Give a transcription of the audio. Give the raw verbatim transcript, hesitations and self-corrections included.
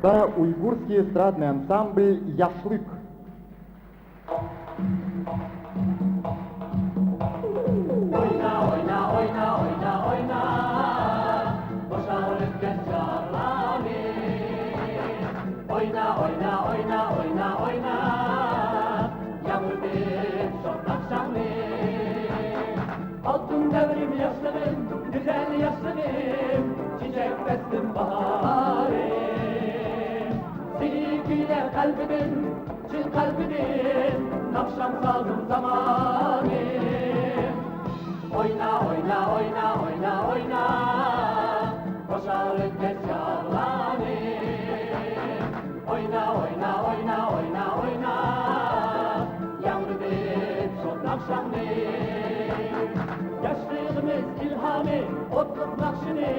Уйгурский эстрадный ансамбль «Яшлык». ئوينا، ئوينا، ئوينا، ئوينا، ئوينا، بوشاغ ئۆتكەن چاغلارنى. ئوينا، ئوينا، ئوينا، ئوينا، ئوينا، ياڭرىتىپ شوخ ناخشاڭنى. ئالتۇن دەۋرىم، ياشلىقىم، گۈزەل ياشلىقىم، چېچەك پەسلىم، باھارىم. سېنى كۈيلەر قەلبىدىن، چىن قەلبىدىن، ناخشام، سازىم، زامانىم. ئوينا، ئوينا، ئوينا، ئوينا، ئوينا، بوشاغ ئۆتكەن چاغلارنى. ئوينا، ئوينا، ئوينا، ئوينا، ئوينا، ياڭرىتىپ شوخ ناخشاڭنى. ياشلىقىمىز ئىلھامى، ئوتلۇق ناخشىنى،